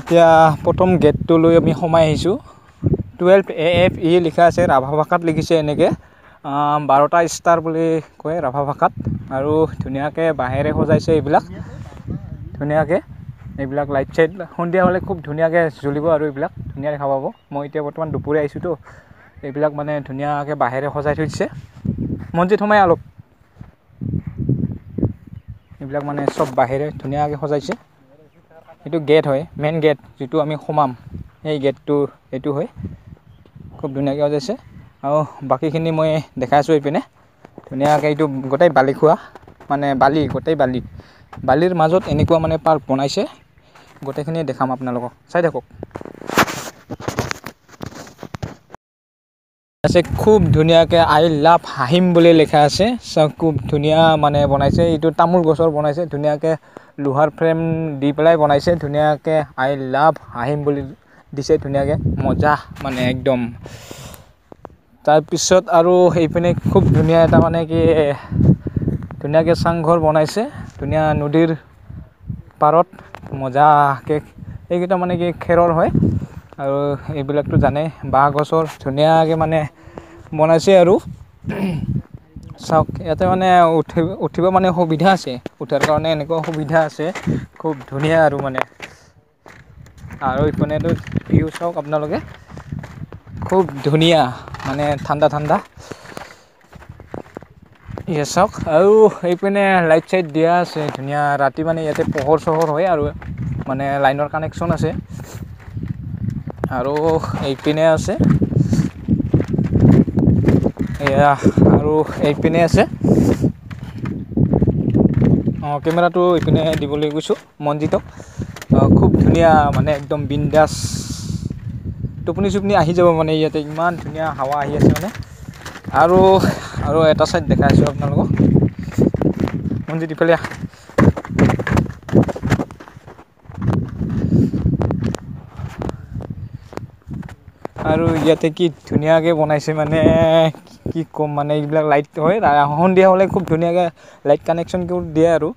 এতিয়া প্ৰথম গেটটো লৈ আমি সোমাই আহিছোঁ। 12 AFE লিখা আছে, ৰাভা ভাষাত লিখিছে এনেকৈ। 12টা ষ্টাৰ বুলি কয় ৰাভা ভাষাত। আৰু ধুনীয়াকৈ বাঁহেৰে সজাইছে এইবিলাক, ধুনীয়াকৈ এইবিলাক লাইট চাইট সন্ধিয়া হ'লে খুব ধুনীয়াকৈ জ্বলিব আৰু এইবিলাক ধুনীয়া দেখা পাব। মই এতিয়া বৰ্তমান দুপৰীয়া আহিছোঁতো, এইবিলাক মানে ধুনীয়াকৈ বাঁহেৰে সজাই থৈ দিছে। মনজিত সোমাই অলপ, এইবিলাক মানে চব বাঁহেৰে ধুনীয়াকৈ সজাইছে। এইটো গেট হয়, মেইন গেট যিটো আমি সোমাম, সেই গেটটো এইটো হয়, খুব ধুনীয়াকৈ সজাইছে। আৰু বাকীখিনি মই দেখাই আছোঁ এইপিনে ধুনীয়াকৈ। এইটো গোটেই বালি খোৱা, মানে বালি, গোটেই বালি, বালিৰ মাজত এনেকুৱা মানে পাৰ্ক বনাইছে। গোটেইখিনি দেখাম আপোনালোকক, চাই থাকক। আছে খুব ধুনীয়াকৈ I love হাহিম বুলি লিখা আছে। চাওক খুব ধুনীয়া মানে বনাইছে। এইটো তামোল গছৰ বনাইছে, ধুনীয়াকৈ লোহাৰ ফ্ৰেম দি পেলাই বনাইছে। ধুনীয়াকৈ I love হাহিম বুলি দিছে, ধুনীয়াকৈ মজা মানে একদম। তাৰপিছত আৰু সেইপিনে খুব ধুনীয়া এটা মানে কি ধুনীয়াকৈ চাংঘৰ বনাইছে, ধুনীয়া নদীৰ পাৰত মজাকৈ। এইকেইটা মানে কি খেৰৰ হয়, আৰু এইবিলাকতো জানে বাঁহ গছৰ ধুনীয়াকৈ মানে বনাইছে। আৰু চাওক ইয়াতে মানে উঠিব মানে সুবিধা আছে, উঠাৰ কাৰণে এনেকুৱা সুবিধা আছে, খুব ধুনীয়া আৰু মানে। আৰু ইপিনেতো ভিউ চাওক আপোনালোকে, খুব ধুনীয়া মানে ঠাণ্ডা ঠাণ্ডা। চাওক আৰু এইপিনে লাইট চাইট দিয়া আছে ধুনীয়া। ৰাতি মানে ইয়াতে পোহৰ চোহৰ হয় আৰু মানে লাইনৰ কানেকশ্যন আছে। আৰু এইপিনে আছে এয়া, আৰু এইপিনে আছে। অঁ, কেমেৰাটো এইপিনে দিবলৈ গৈছোঁ মনজিতক। খুব ধুনীয়া মানে একদম বিন্দাছ, টোপনি চোপনি আহি যাব মানে ইয়াতে, ইমান ধুনীয়া হাৱা আহি আছে মানে। আৰু আৰু এটা ছাইড দেখাই আছোঁ আপোনালোকক, মনজিত ইফালে। আৰু ইয়াতে কি ধুনীয়াকৈ বনাইছে মানে কি ক'ম মানে, এইবিলাক লাইট হয় সন্ধিয়া হ'লে খুব ধুনীয়াকৈ লাইট কানেকশ্যন কৰি দিয়ে। আৰু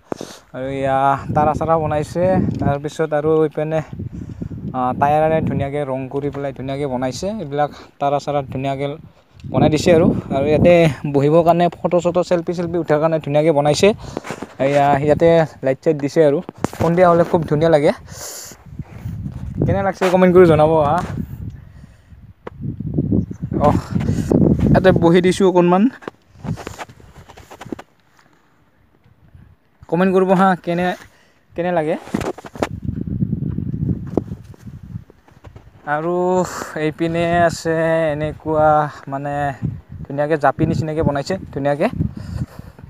আৰু এয়া তাৰা চাৰা বনাইছে। তাৰপিছত আৰু ইপিনে টায়াৰেৰে ধুনীয়াকৈ ৰং কৰি পেলাই ধুনীয়াকৈ বনাইছে। এইবিলাক তাৰা চাৰা ধুনীয়াকৈ বনাই দিছে। আৰু আৰু ইয়াতে বহিবৰ কাৰণে ফটো চটো চেল্ফি চেল্ফি উঠাৰ কাৰণে ধুনীয়াকৈ বনাইছে। এয়া ইয়াতে লাইট চাইট দিছে আৰু সন্ধিয়া হ'লে খুব ধুনীয়া লাগে। কেনে লাগছে কমেণ্ট কৰি জনাব। হা, অঁ, ইয়াতে বহি দিছোঁ অকণমান, কমেণ্ট কৰিব হা কেনে কেনে লাগে। আৰু এইপিনে আছে এনেকুৱা মানে ধুনীয়াকৈ জাপি নিচিনাকৈ বনাইছে ধুনীয়াকৈ।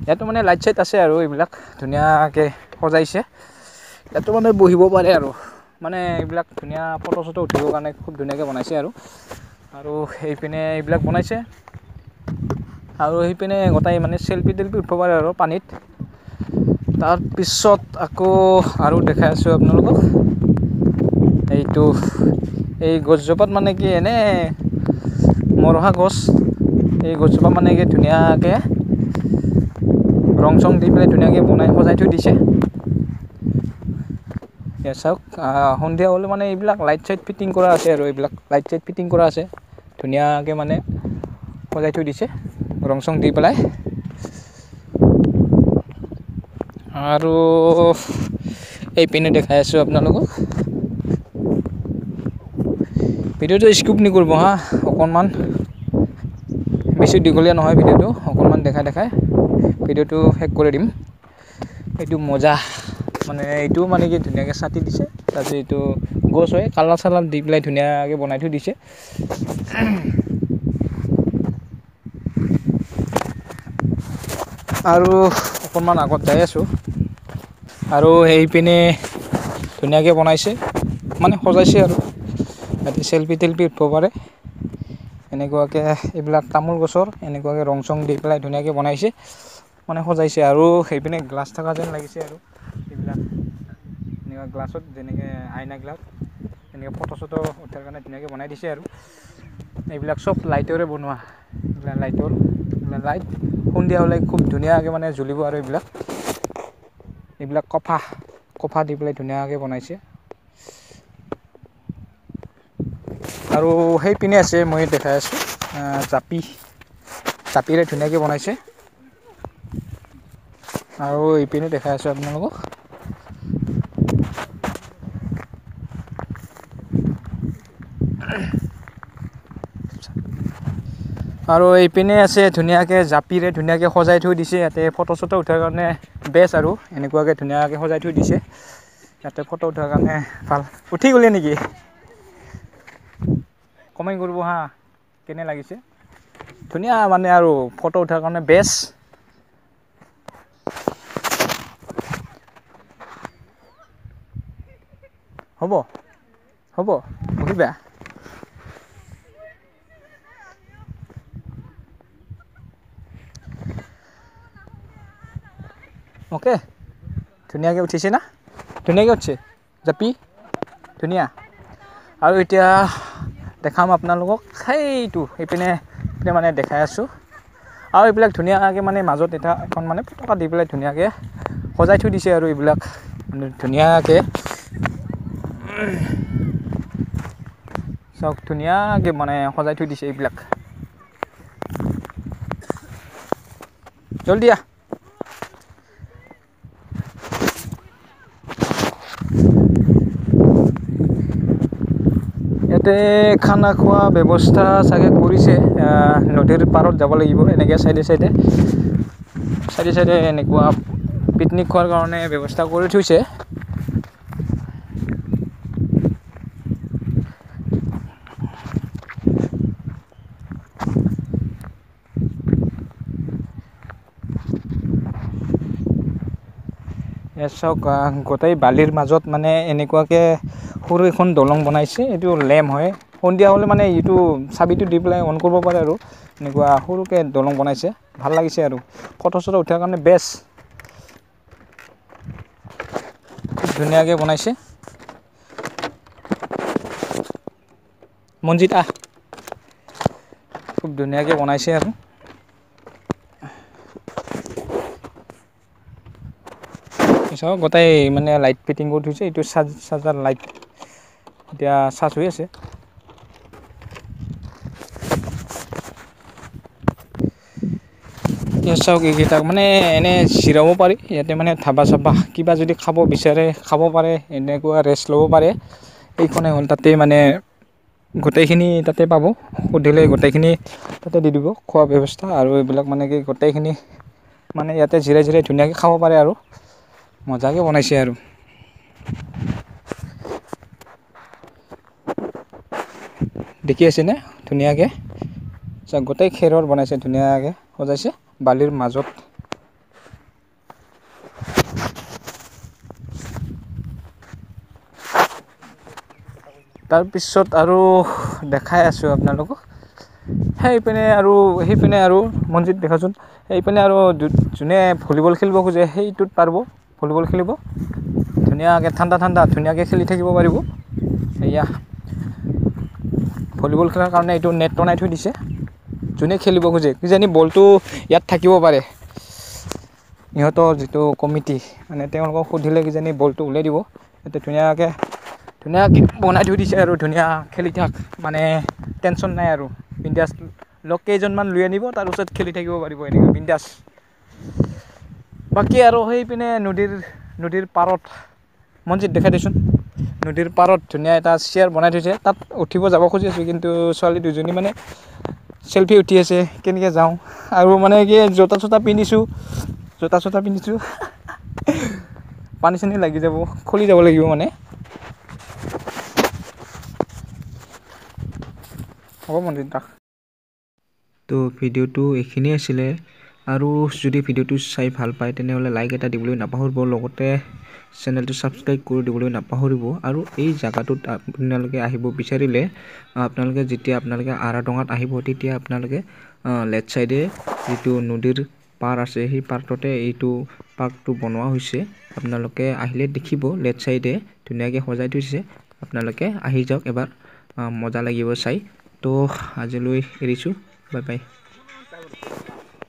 ইয়াতো মানে লাইট চাইট আছে আৰু এইবিলাক ধুনীয়াকৈ সজাইছে। ইয়াতো মানে বহিব পাৰে আৰু মানে এইবিলাক ধুনীয়া ফটো চটো উঠিবৰ কাৰণে খুব ধুনীয়াকৈ বনাইছে। আৰু আৰু সেইপিনে এইবিলাক বনাইছে। আৰু সেইপিনে গোটেই মানে চেল্ফি তেলফি উঠিব পাৰে আৰু পানীত। তাৰপিছত আকৌ আৰু দেখাই আছোঁ আপোনালোকক, এইটো এই গছজোপাত মানে কি এনে মৰহা গছ, এই গছজোপা মানে কি ধুনীয়াকৈ ৰং চং দি পেলাই ধুনীয়াকৈ বনাই সজাই থৈ দিছে। চাওক সন্ধিয়া হ'লে মানে এইবিলাক লাইট চাইট ফিটিং কৰা আছে আৰু এইবিলাক লাইট চাইট ফিটিং কৰা আছে, ধুনীয়াকৈ মানে সজাই থৈ দিছে ৰং চং দি পেলাই। আৰু এইপিনে দেখাই আছোঁ আপোনালোকক, ভিডিঅ'টো স্কিপ নকৰিব হা, অকণমান বেছি দীঘলীয়া নহয় ভিডিঅ'টো, অকণমান দেখাই দেখাই ভিডিঅ'টো শেষ কৰি দিম। এইটো মজা মানে এইটো মানে কি ধুনীয়াকৈ ছাতি দিছে, তাৰপিছত এইটো গছ হয়, কালাৰ চালাৰ দি পেলাই ধুনীয়াকৈ বনাই থৈ দিছে। আৰু অকণমান আগত যাই আছোঁ, আৰু সেইপিনে ধুনীয়াকৈ বনাইছে মানে সজাইছে আৰু ইয়াতে চেল্ফি তেলফি উঠিব পাৰে এনেকুৱাকৈ। এইবিলাক তামোল গছৰ এনেকুৱাকৈ ৰং চং দি পেলাই ধুনীয়াকৈ বনাইছে মানে সজাইছে। আৰু সেইপিনে গ্লাছ থকা যেন লাগিছে আৰু এইবিলাক এনেকুৱা গ্লাছত যেনেকৈ আইনা গ্লাছ এনেকৈ ফটো চটো উঠাৰ কাৰণে ধুনীয়াকৈ বনাই দিছে। আৰু এইবিলাক চব লাইটৰে বনোৱা, এইবিলাক লাইটৰ লাইট সন্ধিয়া হ'লে খুব ধুনীয়াকৈ মানে জ্বলিব। আৰু এইবিলাক এইবিলাক কফা কফা দি পেলাই ধুনীয়াকৈ বনাইছে। আৰু সেইপিনে আছে, মই দেখাই আছোঁ, জাপি জাপিৰে ধুনীয়াকৈ বনাইছে। আৰু এইপিনে দেখাই আছোঁ আপোনালোকক। আৰু এইপিনে আছে ধুনীয়াকৈ জাপিৰে ধুনীয়াকৈ সজাই থৈ দিছে। ইয়াতে ফটো চটো উঠাৰ কাৰণে বেষ্ট আৰু এনেকুৱাকৈ ধুনীয়াকৈ সজাই থৈ দিছে। ইয়াতে ফটো উঠাৰ কাৰণে ভাল। উঠি গ'লে নেকি? কমেণ্ট কৰিব হা, কেনে লাগিছে। ধুনীয়া মানে আৰু ফটো উঠাৰ কাৰণে বেষ্ট। হ'ব হ'ব, বহিবা। অ'কে, ধুনীয়াকৈ উঠিছে না? ধুনীয়াকৈ উঠিছে জাপি, ধুনীয়া। আৰু এতিয়া দেখাম আপোনালোকক সেইটো সেইপিনে মানে দেখাই আছোঁ। আৰু এইবিলাক ধুনীয়াকৈ মানে মাজত এটা এখন মানে পতাকা দি পেলাই ধুনীয়াকৈ সজাই থৈ দিছে। আৰু এইবিলাক মানে ধুনীয়াকৈ চাওক, ধুনীয়াকৈ মানে সজাই থৈ দিছে এইবিলাক। জলদি আহ। ইয়াতে খানা খোৱা ব্যৱস্থা চাগে কৰিছে। নদীৰ পাৰত যাব লাগিব, এনেকৈ চাইডে চাইডে চাইডে চাইডে এনেকুৱা পিকনিক খোৱাৰ কাৰণে ব্যৱস্থা কৰি থৈছে। চাওক, গোটেই বালিৰ মাজত মানে এনেকুৱাকৈ সৰু এখন দলং বনাইছে। এইটো লেম হয়, সন্ধিয়া হ'লে মানে এইটো চাবিটো দি পেলাই অন কৰিব পাৰে। আৰু এনেকুৱা সৰুকৈ দলং বনাইছে, ভাল লাগিছে। আৰু ফটো চটো উঠাৰ কাৰণে বেষ্ট, খুব ধুনীয়াকৈ বনাইছে। মঞ্জিত আহ, খুব ধুনীয়াকৈ বনাইছে। আৰু চাওক, গোটেই মানে লাইট ফিটিং কৰি থৈছে। এইটো চাৰ্জাৰ লাইট এতিয়া চাৰ্জ হৈ আছে। এতিয়া চাওক, এইকেইটাক মানে এনে জিৰাব পাৰি ইয়াতে, মানে ধাবা চাবা কিবা যদি খাব বিচাৰে খাব পাৰে, এনেকুৱা ৰেষ্ট ল'ব পাৰে। এইখনে হ'ল, তাতে মানে গোটেইখিনি তাতে পাব, সুধিলে গোটেইখিনি তাতে দি দিব খোৱা ব্যৱস্থা। আৰু এইবিলাক মানে কি গোটেইখিনি মানে ইয়াতে জিৰাই জিৰাই ধুনীয়াকৈ খাব পাৰে। আৰু মজাকৈ বনাইছে। আৰু দেখি আছেনে ধুনীয়াকৈ গোটেই খেৰৰ বনাইছে, ধুনীয়াকৈ সজাইছে বালিৰ মাজত। তাৰপিছত আৰু দেখাই আছোঁ আপোনালোকক সেইপিনে। আৰু সেইপিনে আৰু মঞ্জিত দেখাচোন, সেইপিনে আৰু যোনে ভলীবল খেলিব খোজে সেইটোত পাৰিব ভলীবল খেলিব, ধুনীয়াকৈ ঠাণ্ডা ঠাণ্ডা ধুনীয়াকৈ খেলি থাকিব পাৰিব। এয়া ভলীবল খেলাৰ কাৰণে এইটো নেট বনাই থৈ দিছে। যোনে খেলিব খোজে, কিজানি বলটো ইয়াত থাকিব পাৰে, ইহঁতৰ যিটো কমিটি মানে তেওঁলোকক সুধিলে কিজানি বলটো উলিয়াই দিব। ইয়াতে ধুনীয়াকৈ ধুনীয়াকৈ বনাই থৈ দিছে। আৰু ধুনীয়া খেলি থাক, মানে টেনশ্যন নাই। আৰু বিন্দাছ লগ কেইজনমান লৈ আনিব, তাৰপিছত খেলি থাকিব পাৰিব এনেকৈ বিন্দাছ। বাকী আৰু সেইপিনে নদীৰ পাৰত মঞ্জিত দেখাই দেচোন, নদীৰ পাৰত ধুনীয়া এটা চেয়াৰ বনাই থৈছে। তাত উঠিব যাব খুজি আছোঁ, কিন্তু ছোৱালী দুজনী মানে চেলফি উঠি আছে, কেনেকৈ যাওঁ। আৰু মানে কি জোতা চোতা পিন্ধিছোঁ, জোতা চোতা পিন্ধিছোঁ, পানী চানী লাগি যাব, খুলি যাব লাগিব মানে। হ'ব মন্দিৰ তাক। তো ভিডিঅ'টো এইখিনিয়ে আছিলে। আৰু যদি ভিডিঅ'টো চাই ভাল পায় তেনেহ'লে লাইক এটা দিবলৈ নাপাহৰিব, লগতে চেনেলটো ছাবস্ক্ৰাইব কৰি দিবলৈ নাপাহৰিব। আৰু এই জেগাটোত আপোনালোকে আহিব বিচাৰিলে আপোনালোকে যেতিয়া আপোনালোকে আৰাডঙাত আহিব তেতিয়া আপোনালোকে লেফ্ট ছাইডে যিটো নদীৰ পাৰ আছে সেই পাৰটোতে এইটো পাৰ্কটো বনোৱা হৈছে। আপোনালোকে আহিলে দেখিব লেফ্ট ছাইডে ধুনীয়াকৈ সজাই থৈছে। আপোনালোকে আহি যাওক এবাৰ, মজা লাগিব চাই। তো আজিলৈ এৰিছোঁ, বাই বাই।